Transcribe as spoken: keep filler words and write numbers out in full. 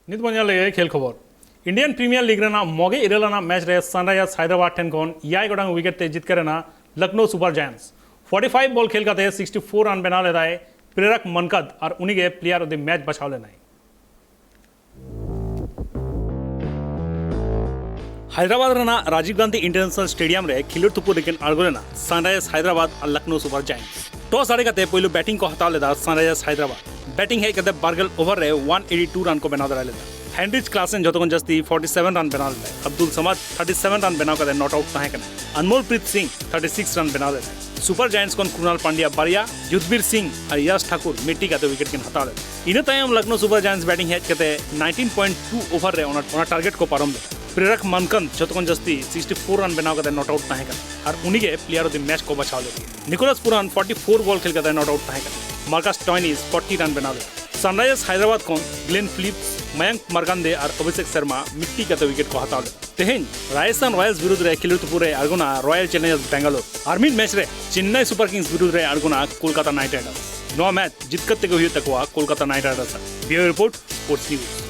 ᱱᱤᱛ ᱵᱚᱱ ᱧᱮᱞ ᱞᱮᱜᱮ ᱠᱷᱮᱞ ᱠᱷᱚᱵᱚᱨ᱾ ᱤᱱᱰᱤᱭᱟᱱ ᱯᱨᱤᱢᱤᱭᱟᱨ ᱞᱤᱜᱽ ᱨᱮᱱᱟᱜ ᱢᱚᱜᱮ ᱤᱨᱟᱹᱞ ᱟᱱᱟᱜ ᱢᱮᱪ ᱨᱮ ᱥᱟᱱᱨᱟᱭᱡᱟᱨᱥ ᱦᱟᱭᱫᱨᱟᱵᱟᱫ ᱴᱷᱮᱱ ᱠᱷᱚᱱ ᱮᱭᱟᱭ ᱜᱚᱴᱟᱝ ᱣᱤᱠᱮᱴ ᱛᱮ ᱡᱤᱛᱠᱟᱹᱨ ᱮᱱᱟ ᱞᱚᱠᱷᱱᱳ ᱥᱩᱯᱟᱨ ᱡᱟᱭᱮᱱᱴᱥ᱾ ᱯᱷᱚᱨᱴᱤ ᱯᱷᱟᱭᱤᱵᱷ ᱵᱚᱞ ᱠᱷᱮᱞ ᱠᱟᱛᱮ ᱥᱤᱠᱥᱴᱤ ᱯᱷᱳᱨ ᱨᱟᱱ ᱵᱮᱱᱟᱣ ᱞᱮᱫᱟᱭ ᱯᱨᱮᱨᱟᱠ ᱢᱟᱱᱠᱟᱫ ᱟᱨ ᱩᱱᱤᱜᱮ ᱯᱞᱮᱭᱟᱨ ᱚᱯᱷ ᱫᱤ ᱢᱮᱪ ᱵᱟᱪᱷᱟᱣ ᱞᱮᱱᱟᱭ᱾ ᱦᱟᱭᱫᱨᱟᱵᱟᱫ ᱨᱮᱱᱟᱜ ᱨᱟᱡᱤᱵᱽ ᱜᱟᱱᱫᱷᱤ ᱤᱱᱴᱟᱨᱱᱮᱥᱱᱟᱞ ᱥᱴᱮᱰᱤᱭᱟᱢ ᱨᱮ ᱠᱷᱮᱞᱳᱰ ᱛᱩᱯᱩᱫ ᱨᱮᱠᱤᱱ ᱟᱬᱜᱚ ᱞᱮᱱᱟ ᱥᱟᱱᱨᱟᱭᱡᱟᱨᱥ ᱦᱟᱭᱫᱨᱟᱵᱟᱫ ᱟᱨ ᱞᱚᱠᱷᱱᱳ ᱥᱩᱯᱟᱨ ᱡᱟᱭᱮᱱᱴᱥ᱾ ᱴᱚᱥ ᱟᱲᱮ ᱠᱟᱛᱮ ᱯᱳᱭᱞᱳ ᱵᱮᱴᱤᱝ ᱠᱚ ᱦᱟᱛᱟᱣ ᱞᱮᱫᱟ ᱥᱟᱱᱨᱟᱭᱡᱟᱨᱥ ᱦᱟᱭᱫᱨᱟᱵᱟᱫ᱾ ᱵᱮᱴᱤᱝ ᱦᱮᱡ ᱠᱟᱛᱮ ᱵᱟᱨᱜᱮᱞ ᱳᱵᱷᱟᱨ ᱨᱮ ᱚᱣᱟᱱ ᱮᱭᱤᱴᱤ ᱴᱩ ᱨᱟᱱ ᱠᱚ ᱵᱮᱱᱟᱣ ᱫᱟᱲᱮ ᱞᱮᱫᱟ᱾ ᱦᱮᱱᱨᱤᱪ ᱠᱞᱟᱥᱮᱱ ᱡᱚᱛᱚ ᱠᱷᱚᱱ ᱡᱟᱹᱥᱛᱤ ᱯᱷᱚᱨᱴᱤ ᱥᱮᱵᱷᱮᱱ ᱨᱟᱱ ᱵᱮᱱᱟᱣ ᱞᱮᱫᱟᱭ᱾ ᱟᱵᱫᱩᱞ ᱥᱟᱢᱟᱫ ᱛᱷᱟᱨᱴᱤ ᱥᱮᱵᱷᱮᱱ ᱨᱟᱱ ᱵᱮᱱᱟᱣ ᱠᱟᱛᱮ ᱱᱚᱴ ᱟᱣᱩᱴ ᱛᱟᱦᱮᱸ ᱠᱟᱱᱟ᱾ ᱟᱱᱢᱳᱞ ᱯᱨᱤᱛ ᱥᱤᱝ ᱛᱷᱟᱨᱴᱤ ᱥᱤᱠᱥ ᱨᱟᱱ ᱵᱮᱱᱟᱣ ᱞᱮᱫᱟᱭ᱾ ᱥᱩᱯᱟᱨ ᱡᱟᱭᱮᱱᱴᱥ ᱠᱷᱚᱱ ᱠᱨᱩᱱᱟᱞ ᱯᱟᱱᱰᱤᱭᱟ ᱵᱟᱨᱭᱟ, ᱡᱩᱫᱷᱵᱤᱨ ᱥᱤᱝ ᱟᱨ ᱭᱟᱥ ᱴᱷᱟᱠᱩᱨ ᱢᱤᱫᱴᱤ ᱠᱟᱛᱮ ᱣᱤᱠᱮᱴ ᱠᱤᱱ ᱦᱟᱛᱟᱣ ᱞᱮᱫᱟ᱾ ᱤᱱᱟᱹ ᱛᱟᱭᱚᱢ ᱞᱚᱠᱷᱱᱳ ᱥᱩᱯᱟᱨ ᱡᱟᱭᱮᱱᱴᱥ ᱵᱮᱴᱤᱝ ᱦᱮᱡ ᱠᱟᱛᱮ ᱱᱟᱭᱤᱱᱴᱤᱱ ᱯᱚᱭᱮᱱᱴ ᱴᱩ ᱳᱵᱷᱟᱨ ᱨᱮ ᱚᱱᱟ, ᱚᱱᱟ ᱴᱟᱨᱜᱮᱴ ᱠᱚ ᱯᱟᱨᱚᱢ ᱞᱮᱫᱟ᱾ ᱯᱨᱮᱨᱟᱠ ᱢᱟᱱᱠᱟᱱᱛ ᱡᱚᱛᱚ ᱠᱷᱚᱱ ᱡᱟᱹᱥᱛᱤ ᱥᱤᱠᱥᱴᱤ ᱯᱷᱳᱨ ᱨᱟᱱ ᱵᱮᱱᱟᱣ ᱠᱟᱛᱮ ᱱᱚᱴ ᱟᱣᱩᱴ ᱛᱟᱦᱮᱸ ᱠᱟᱱᱟ ᱟᱨ ᱩᱱᱤᱜᱮ ᱯᱞᱮᱭᱟᱨ ᱚᱯᱷ ᱫᱤ ᱢᱮᱪ ᱠᱚ ᱵᱟᱪᱷᱟᱣ ᱞᱮᱫᱮᱭᱟ᱾ ᱱᱤᱠᱳᱞᱟᱥ ᱯᱩᱨᱟᱱ ᱯᱷᱚᱨᱴᱤ ᱯᱷᱳᱨ ᱵᱚᱞ ᱠᱷᱮᱞ ᱠᱟᱛᱮ ᱱᱚᱴ ᱟᱣᱩᱴ ᱛᱟᱦᱮᱸ ᱠᱟᱱᱟ᱾ ᱢᱟᱨᱠᱟᱥ ᱴᱚᱭᱱᱤᱥ ᱯᱷᱚᱨᱴᱤ ᱨᱟᱱ ᱵᱮᱱᱟᱣ ᱞᱮᱫᱟ᱾ ᱥᱟᱱᱨᱟᱭᱡᱟᱨᱥ ᱦᱟᱭᱫᱨᱟᱵᱟᱫ ᱠᱷᱚᱱ ᱜᱞᱮᱱ ᱯᱷᱤᱞᱤᱯᱥ, ᱢᱟᱭᱟᱝᱠ ᱢᱟᱨᱠᱟᱱᱫᱮ ᱟᱨ ᱚᱵᱷᱤᱥᱮᱠ ᱥᱟᱨᱢᱟ ᱢᱤᱫᱴᱤ ᱠᱟᱛᱮ ᱣᱤᱠᱮᱴ ᱠᱚ ᱦᱟᱛᱟᱣ ᱞᱮᱫᱟ᱾ ᱛᱮᱦᱮᱧ ᱨᱟᱡᱚᱥᱛᱷᱟᱱ ᱨᱚᱭᱟᱞᱥ ᱵᱤᱨᱩᱫᱷ ᱨᱮ ᱠᱷᱮᱞᱳᱰ ᱛᱩᱯᱩᱫ ᱨᱮ ᱟᱬᱜᱚᱱᱟ ᱨᱚᱭᱟᱞ ᱪᱮᱞᱮᱧᱡᱟᱨᱥ ᱵᱮᱝᱜᱟᱞᱳᱨ᱾ ᱟᱨ ᱢᱤᱫ ᱢᱮᱪ ᱨᱮ ᱪᱮᱱᱱᱟᱭ ᱥᱩᱯᱟᱨ ᱠᱤᱝᱥ ᱵᱤᱨᱩᱫᱷ ᱨᱮ ᱟᱬᱜᱚᱱᱟ ᱠᱳᱞᱠᱟᱛᱟ ᱱᱟᱭᱤᱴ ᱨᱟᱭᱰᱟᱨᱥ᱾ ᱱᱚᱣᱟ ᱢᱮᱪ ᱡᱤᱛᱠᱟᱹᱨ ᱛᱮᱜᱮ ᱦᱩᱭᱩᱜ ᱛᱟᱠᱚᱣᱟ ᱠᱳᱞᱠᱟᱛᱟ ᱱᱟᱭᱤᱴ ᱨᱟᱭᱰᱟᱨᱥ ᱟᱜ᱾ ᱵᱤᱭᱩᱨᱳ ᱨᱤᱯᱳᱨᱴ, ᱥᱯᱳᱨᱴᱥ ᱱᱤᱭᱩᱡᱽ᱾